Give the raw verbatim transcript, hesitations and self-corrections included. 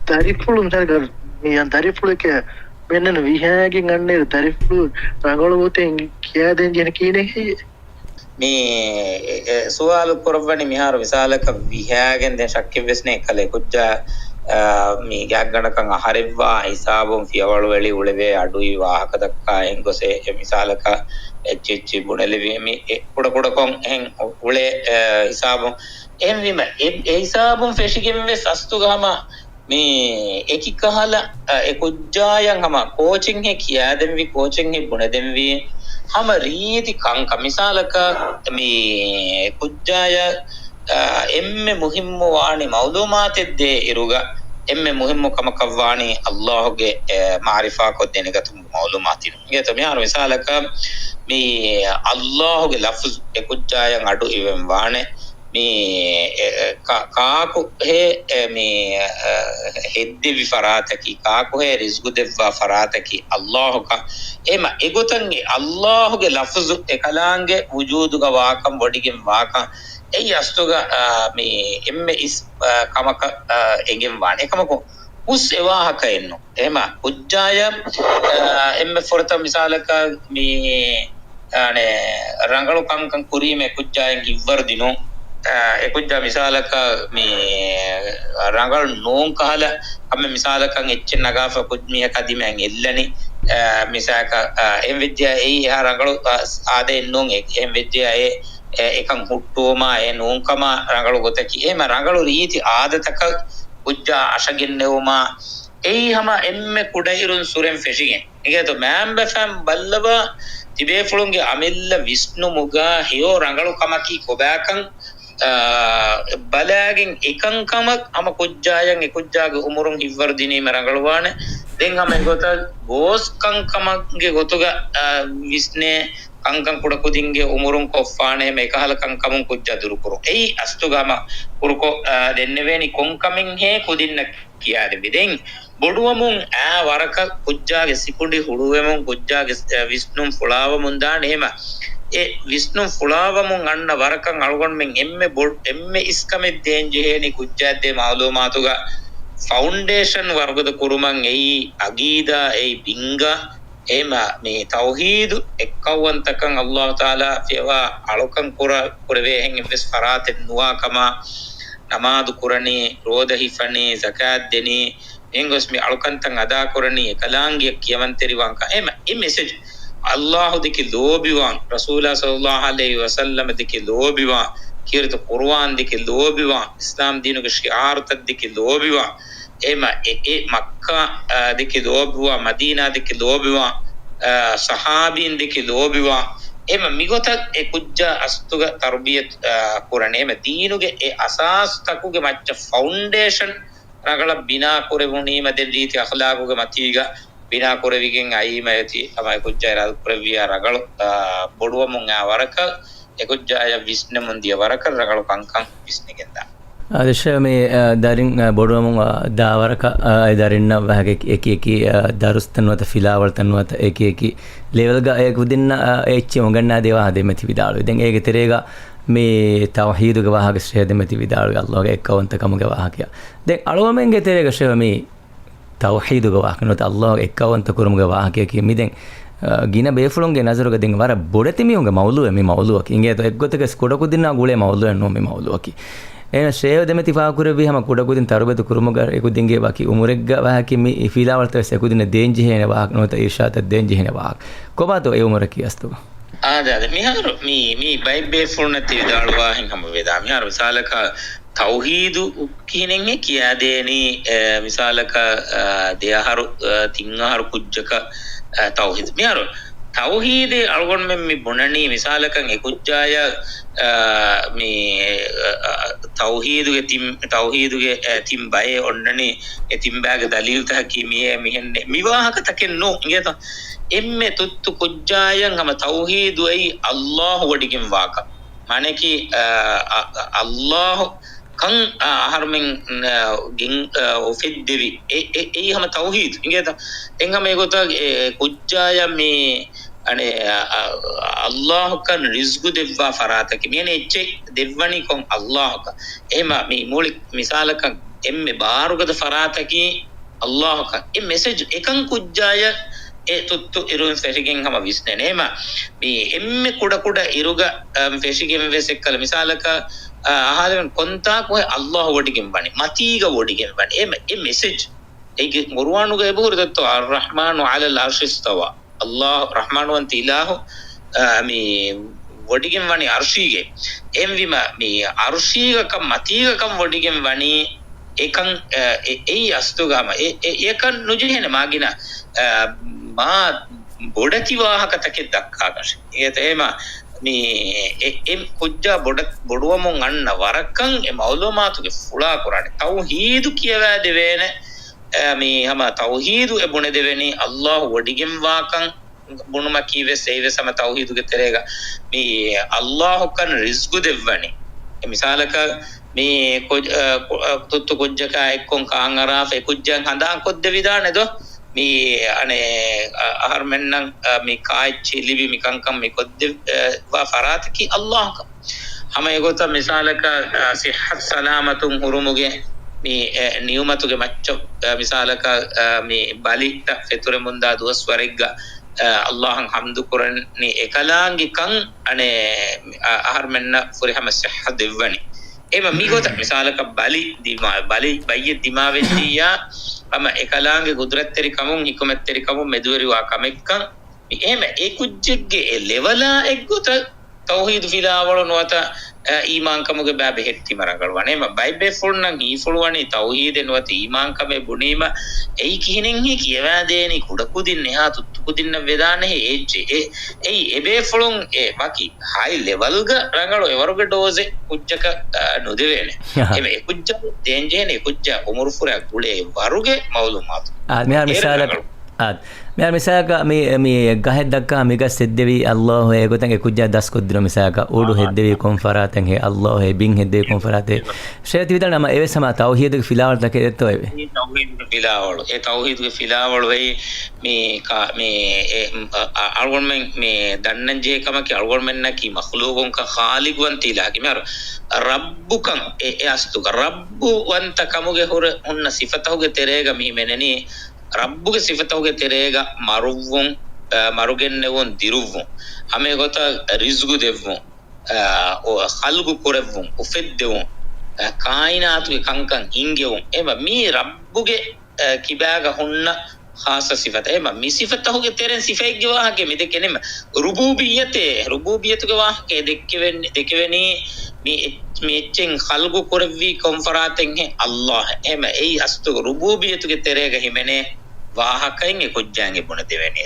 ދަރިފުޅު މިސާލަކަށް މި ދަރިފުޅެކޭ މެންނަން ވިހާގެން އަންނައިރު ދަރިފުޅު ރަނގަޅު ގޮތެއް ކިޔާދޭން ޖެހެނީ ކިހިނެއް ހެއްޔޭ؟ މި، އެ، ސުވާލު ކުރައްވަނީ މިހާރު މިސާލަކަށް ވިހާގެން ދެން ޝައްކެއްވެސް ނެތް އެކަލޭ ކުއްޖާ، އާ، މި ގާތްގަނޑަކަށް އަހަރެއްވާ ހިސާބުން ފިޔަވަޅު އެޅި އުޅެވޭ އަޑުއިވި ވާހަކަ ދައްކާ އެހެން ގޮސް އެ، އެ މިސާލަކަށް އެއްޗިއްޗި ބުނެލެވި މި އެ ކުޑަކުޑަކޮށް އެހެން އުޅޭ، އާ، ހިސާބުން. އެހެންވީމަ އެ، އެ ހިސާބުން ފެށިގެން ވެސް އަސްތުގަ ހަމަ މި އެކި ކަހަލަ، އަ، އެ ކުއްޖާޔަށް ހަމަ ކޯޗެއްހެ ކިޔާދެންވީ، ކޯޗެއްހެ ބުނެދެންވީ، ހަމަ ރީތި ކަންކަން. މިސާލަކަށް މި ކުއްޖާޔަށް، އަ، އެންމެ މުހިއްމު ވާނީ މައުލޫމާތެއް ދޭ އިރުގަ، އެންމެ މުހިއްމު ކަމަކަށް ވާނީ އައްލާހުގެ، އެ، މައުރިފާކޮށް ދެނެގަތުމުގެ މައުލޫމާތު. އިނގޭތޯ މިހާރު މިސާލަކަށް މި އައްލާހުގެ ލަފުޒު އެ ކުއްޖާޔަށް އަޑު އިވެން ވާނެ. މި، އެ، އެ، ކާ-، ކާކު ހޭ، އެ، މި، އެ، ހެއްދެވި ފަރާތަކީ، ކާކު ހޭ ރިޒްގު ދެއްވާ ފަރާތަކީ އައްލާހުކަން. އެހެމަ އެގޮތަށް އެ އައްލާހުގެ ލަފުޒު އެ ކަލާނގެ ވުޖޫދުގަ ވާކަން، ބޮޑިގެން ވާކަން، އެއީ އަސްލުގަ، އާ، މި އެންމެ އިސް، އާ، ކަމަކަށް، އާ، އެނގެން ވާނެ. އެކަމަކު ހުސް އެ ވާހަކައެއްނު. އެހެމަ ކުއްޖާޔަށް، އާ، އެންމެ ފުރަތަމަ މިސާލަކަށް މި އަނެއް ރަނގަޅު ކަންކަން ކުރީމަ އެ ކުއްޖާއިން ހިއްވަރު ދިނުން. އެ ކުއްޖާ މިސާލަކަށް މި ރަނގަޅު ނޫން ކަހަލަ ކަމެއް މިސާލަކަށް އެއްޗެއް ނަގާފަ ކުއްޖަ މީހަކާ ދިމާއިން އެއްލަނީ. އެ މިސާލަކަށް، އެހެން ވެއްޖެޔާ އެއީ އެހާ ރަނގަޅު އާދައެއް ނޫން. އެ، އެހެން ވެއްޖެޔާ އެ، އެ، އެކަން ހުއްޓުވުމާ އެ ނޫންކަމާ ރަނގަޅު ގޮތަކީ. އެހެމަ ރަނގަޅު ރީތި އާދަތަކަށް ކުއްޖާ އަށަގެންނެވުމާ އެއީ ހަމަ އެންމެ ކުޑައިރުން ސުރެން ފެށިގެން. އިނގޭތޯ މައިންބަފައިން ބައްލަވާ ތިބޭފުޅުންގެ އަމިއްލަ ވިސްނުމުގަ ހެޔޮ ރަނގަޅު ކަމަކީ ކޮބާކަން، އާ، ބަލާގެން އެކަންކަމަށް ހަމަ ކުއްޖާޔަށް އެ ކުއްޖާގެ އުމުރުން ހިއްވަރު ދިނީމަ ރަނގަޅުވާނެ. ދެން ހަމަ އެގޮތަށް ގޯސް ކަންކަމުގެ ގޮތުގަ، އާ، ވިސްނޭ ކަންކަން ކުޑަކުދިންގެ އުމުރުން ކޮށްފާނެ ހަމަ އެކަހަލަ ކަންކަމުން ކުއްޖާ ދުރުކުރުން. އެއީ އަސްލުގަ ހަމަ ކުރުކޮށް، އާ، ދެންނެވޭނީ ކޮންކަމެއްހޭ ކުދިންނަށް ކިޔާދެއްވި. ދެން ބޮޑުވަމުން އާ ވަރަކަށް ކުއްޖާގެ ސިކުނޑި ހުޅުވެމުން، ކުއްޖާގެ، އެ، ވިސްނުން ފުޅާވަމުން ދާނެ. އެހެމަ އެ ވިސްނުން ފުޅާވަމުން އަންނަ ވަރަކަށް އަޅުގަނޑުމެން އެންމެ ބޮ-، އެންމެ އިސްކަމެއް ދޭންޖެހޭނީ ކުއްޖާއަށްދޭ މައުލޫމާތުގަ ފައުންޑޭޝަން ވަރުގަދަ ކުރުމަށް އެއީ އަގީދާ، އެއީ ބިންގާ. އެހެމަ މި ތައުހީދު އެއްކައުވަންތަކަން އައްލާހު ތަޢާލާ ފިޔަވާ އަޅުކަން ކުރަ-، ކުރެވޭ އެހެން އެއްވެސް ފަރާތެއް ނުވާ ކަމަށް، ނަމާދު ކުރަނީ، ރޯދަ ހިފަނީ، ޒަކާތް ދެނީ، މިހެން ގޮސް މި އަޅުކަންތައް އަދާކުރަނީ އެކަލާނގެއަށް ކިޔަވަންތެރިވާންކަން. އެހެމަ އެ މެސެޖް އައްލާހު ދެކެ ލޯބިވާން، ރަސޫލާ ޞައްލައްލާހު ޢަލައިހި ވަސައްލަމަ ދެކެ ލޯބިވާން، ކީރިތި ޤުރުއާން ދެކެ ލޯބިވާން، އިސްލާމް ދީނުގެ ޝިޢާރުތައް ދެކެ ލޯބިވާން. އެހެމަ އެ، އެ މައްކާ، އާ، ދެކެ ލޯބިވާ، މަދީނާ ދެކެ ލޯބިވާ، އާ، ޞަޙާބީން ދެކެ ލޯބިވާ. އެހެމަ މިގޮތަށް އެ ކުއްޖާ އަސްތުގަ ތަރުބިޔަތު، އާ، ކުރަން. އެހެމަ ދީނުގެ އެ އަސާސްތަކުގެ މައްޗަށް ފައުންޑޭޝަން ރަނގަޅަށް ބިނާ ކުރެވުނީމަ ދެން ރީތި އަޚްލާގުގެ މަތީގަ ބިނާ ކުރެވިގެން އައީމަ އޭތި ހަމަ އެ ކުއްޖާ އިރާދަ ކުރެއްވިޔާ ރަނގަޅު، އާ، ބޮޑުވަމުން އާ ވަރަކަށް އެ ކުއްޖާޔަށް ވިސްނަމުން ދިޔަ ވަރަކަށް ރަނގަޅު ކަންކަން ވިސްނިގެންދާ. އާދެ ޝޭޚް މި، އާ، ދަރިން، އާ، ބޮޑުވަމުން، އާ، ދާ ވަރަކަށް، އާ، އެ ދަރިންނަށް ވާހަކަ އެކި އެކި، އާ، ދަރުސްތައް ނުވަތަ ފިލާވަޅުތައް ނުވަތަ އެކި އެކި ލެވެލްގަ އެ ކުދިންނަށް، އާ، އެ އެއްޗެއް އުނގަންނާދޭ ވާހަކަ ދެމެތި ވިދާޅުވި. ދެން އޭގެ ތެރޭގަ މި ތައުޙީދުގެ ވާހަކަ ޝޭޚް ދެމެތި ވިދާޅުވި އައްލާހުގެ އެއްކައުވަންތަކަމުގެ ވާހަކަ. ދެން އަޅުގަނޑުމެންގެ ތެރޭގަ ޝޭޚް މި ތައުޙީދުގެ ވާހަކަ ނުވަތަ އައްލާހުގެ އެއްކައުވަންތަ ކުރުމުގެ ވާހަކަޔަކީ މި ދެން، އަ، ގިނަ ބޭފުޅުންގެ ނަޒަރުގަ ދެން ވަރަށް ބޮޑެތި މީހުންގެ މައުޟޫޢެއް މި މައުޟޫޢަކީ. އިނގޭތޯ އެއްގޮތަކަށް ކުޑަކުދިންނާ ގުޅޭ މައުޟޫޢެއް ނޫން މި މައުޟޫޢަކީ. އޭނަ ޝޭޚް ދެމެތި ފާހަގަކުރެއްވީ ހަމަ ކުޑަކުދިން ތަރުބިޔަތު ކުރުމުގަ އެކުދިންގެ ވަކި އުމުރެއްގަ ވާހަކަ މި ފިލާވަޅުތައް ވެސް އެކުދިންނަށް ދޭންޖެހޭނެ ވާހަކަ ނުވަތަ އިރުޝާދުތައް ދޭންޖެހޭނެ ވާހަކަ. ކޮބާތޯ އެ އުމުރަކީ އަސްލުގަ؟ އާދެ، އާދެ. މިހާރު މި، މި ބައެއް ބޭފުޅުންނަށް ތި ވިދާޅުވާހެން ހަމަ ވެދާ. މިހާރު މިސާލަކަށް ތައުޙީދު ކިހިނެއްހޭ ކިޔާދޭނީ، އެ، މިސާލަކަށް، އަ، ދެ އަހަރު، އަ، ތިން އަހަރު ކުއްޖަކަށް، އަ، ތައުޙީދު. މިހާރު ތައުޙީދޭ އަޅުގަނޑުމެން މި ބުނަނީ މިސާލަކަށް އެ ކުއްޖާޔަށް، އަ، މި، އަ، އަ، ތައުޙީދުގެ ތިން، ތައުޙީދުގެ، އެ، ތިން ބައެއް އޮންނަނީ، އެ ތިން ބައިގެ ދަލީލުތަކަކީ މިއޭ މިހެންނޭ. މި ވާހަކަތަކެއް ނޫން. އިނގޭތޯ؟ އެންމެ ތުއްތު ކުއްޖާޔަށް ހަމަ ތައުޙީދު އެއީ އައްލާހު ވޮޑިގެން ވާކަން. މާނައަކީ، އަ، އަ، އަ، އައްލާހު ކަން، އަ، އަހަރުމެން، އަ، ގެން، އަ، އުފެއްދެވި. އެ، އެ، އެއީ ހަމަ ތައުޙީދު. އިނގޭތަ؟ ދެން ހަމަ އެގޮތަށް އެ، އެ ކުއްޖާޔަށް މި، އަނެއް، އަ، އަ، އައްލާހު ކަން ރިޒްގު ދެއްވާ ފަރާތަކީ. މިއަނެއް އެއްޗެއް ދެއްވަނީ ކޮން އައްލާހު ކަން. އެހެމަ މި މުޅި މިސާލަކަށް އެންމެ ބާރުގަދަ ފަރާތަކީ އައްލާހުކަން. އެ މެސެޖް އެކަން ކުއްޖާޔަށް އެ ތުއްތު އިރުން ފެށިގެން ހަމަ ވިސްނޭނެ. އެމަ މި އެންމެ ކުޑަކުޑަ އިރުގަ، އަ، ފެށިގެން ވެސް އެއްކަލަ މިސާލަކަށް، އަ، އަހާލެވެން ކޮންތާކު އައްލާހު ވޮޑިގެން ވަނީ، މަތީގަ ވޮޑިގެން ވަނީ. އެ މެ-، އެ މެސެޖް އޭގެ ޤުރުއާނުގަ އެބަހުރި ދައްތޯ، الرحمن على العرش استوى. އައްލާހު ރަޙްމާންވަންތަ އިލާހު، އަ، މި ވޮޑިގެން ވަނީ އަރުޝީގެ. އެހެންވީމަ، މި އަރުޝީގަކަން މަތީގަކަން ވޮޑިގެން ވަނީ އެކަން، އަ، އެ-، އެއީ އަސްލުގަ ހަމަ އެ-، އެ-، އެކަން ނުޖެހޭނެ މާގިނަ، އަ، މާ ބޮޑެތި ވާހަކަތަކެއް ދައްކާކަށެއް. އެހެމަ މި އެ-، އެ ކުއްޖާ ބޮޑަ-، ބޮޑުވަމުން އަންނަ ވަރަކަށް އެ މައުލޫމާތުގެ ފުޅާ ކުރާނެ. ތައުހީދު ކިޔަވާދެވޭނެ. އަ، މި ހަމަ ތައުހީދު އެ ބުނެދެވެނީ އައްލާހު ވޮޑިގެންވާކަން ބުނުމަކީ ވެސް އެއީ ވެސް ހަމަ ތައުހީދުގެ ތެރޭގަ މި އައްލާހުކަން ރިޒްގު ދެއްވަނީ. އެ މިސާލަކަށް މި ކު-، އަ، ކު-، އަ، ތުއްތު ކުއްޖަކާ އެއްކޮން ކާން އަރާފަ އެ ކުއްޖައަށް ހަނދާން ކޮށްދެވިދާނެ ދޯ؟ މި އަނެއް، އަ-، އަހަރުމެންނަށް، އަ، މި ކާއެއްޗެއް ލިބި މި ކަންކަން މި ކޮށްދެ-، އަ، ވާ ފަރާތަކީ އައްލާހުކަން. ހަމަ އެގޮތަށް މިސާލަކަށް، އަ، ޞިއްޙަތު ސަލާމަތުން ހުރުމުގެ މި، އެ، ނިޢުމަތުގެ މައްޗަށް، އަ، މިސާލަކަށް، އަ، މި ބަލިއްޓަށް ފެތުރެމުންދާ ދުވަސްވަރެއްގަ، އަ، އައްލާހަށް ޙަމްދު ކުރަން ނި އެކަލާނގެ ކަން އަނެއް، އަ-، އަހަރުމެންނަށް ފުރިހަމަ ޞިއްޙަ ދެއްވަނީ. އެމަ މިގޮތަށް މިސާލަކަށް ބަލި ދިމާ، ބަލި ބައްޔެއް ދިމާވެއްޖިއްޔާ، ހަމަ އެކަލާނގެ ގުދުރަތްތެރިކަމުން ހިކުމަތްތެރިކަމުން މެދުވެރިވާ ކަމެއްކަން މި އެހެމަ އެ ކުއްޖެއްގެ އެ ލެވަލާ އެއްގޮތަށް ތައުހީދު ފިލާވަޅު ނުވަތަ، އަ، އީމާންކަމުގެ ބައި ބެހެއްޓީމަ ރަނގަޅުވާނެ. އެމަ ބައެއް ބޭފުޅުންނަށް ހީފުޅުވަނީ ތައުހީދެއް ނުވަތަ އީމާންކަމެއް ބުނީމަ އެއީ ކިހިނެއްހޭ ކިޔަވާދޭނީ ކުޑަކުދިން އެހާ ތުއްތުކުދިންނަށް ވެދާނެހޭ އެއްޗެއް. އެ-، އެއީ އެބޭފުޅުން އެ ވަކި ހައި ލެވަލްގަ ރަނގަޅު އެވަރުގެ ޑޯޒެއް ކުއްޖަކަށް، އަ، ނުދެވޭނެ. އެމަ އެ ކުއްޖަށް ދޭންޖެހޭނެ އެ ކުއްޖާ އުމުރުފުރާ ގުޅޭ ވަރުގެ މައުލޫމާތު. އާ، މިހާރު އޭރު މިސާލަކަށް، ރަނގަޅު. އާ، މިހާރު މިސާލަކަށް މި، މި ގަހެއް ދައްކާ މި ގަސް ތެއްދެވީ އައްލާހު އޭ ގޮތަށް އެ ކުއްޖާ ދަސްކޮށްދިނު މިސާލަކަށް އުޑު ހެއްދެވީ ކޮން ފަރާތެއް ހޭ، އައްލާހު އޭ ބިން ހެއްދެވީ ކޮން ފަރާތެއް. ޝޭތި ވިދާން އަމަ އެވެސް ހަމަ ތައުހީދުގެ ފިލާވަޅުތަކެއް ދެއްތޯ އެވެ. އެ ތައުހީދުގެ ފިލާވަޅު، އެ ތައުހީދުގެ ފިލާވަޅު އެއީ މި ކާ-، މި އެ، އަ-، އަޅުގަނޑުމެން މި ދަންނަން ޖެހޭ ކަމަކީ އަޅުގަނޑުމެންނަކީ މަޚްލޫގުންކަން ޚާލިގުވަންތަ އިލާހަކީ މިހާރު ރައްބުކަން އެ، އެ އަސްލުގަ ރައްބުވަންތަ ކަމުގެ ހުރެ ހުންނަ ސިފަތަހުގެ ތެރޭގަ މި ހިމެނެނީ ރައްބުގެ ސިފަތަހުގެ ތެރޭގަ މަރުއްވުން، އަ، މަރުގެންނެވުން، ދިރުއްވުން، ހަމައެގޮތަށް ރިޒްގު ދެއްވުން، އަ، އޮ-، ޚަލްގު ކުރެއްވުން، އުފެއްދެވުން، އަ، ކާއިނާތުގެ ކަންކަން ހިންގެވުން، އެމަ މީ ރައްބުގެ، އަ، ކިބާގަ ހުންނަ ޚާއްޞަ ސިފަތައް. އެމަ މި ސިފަތަހުގެ ތެރެން ސިފައެއްގެ ވާހަކަ މި ދެކެނީމަ ރުބޫބިއްޔަތޭ، ރުބޫބިއްޔަތުގެ ވާހަކަ ދެއްކެވެން-، ދެކެވެނީ މި އެ-، މި އެއްޗެއް ޚަލްގު ކުރެއްވީ ކޮން ފަރާތެއްހޭ؟ އައްލާހް. އެމަ އެއީ އަސްލު ރުބޫބިއްޔަތުގެ ތެރޭގަ ހިމެނޭ ވާހަކައިން އެ ކުއްޖާއިން އެ ބުނެދެވެނީ.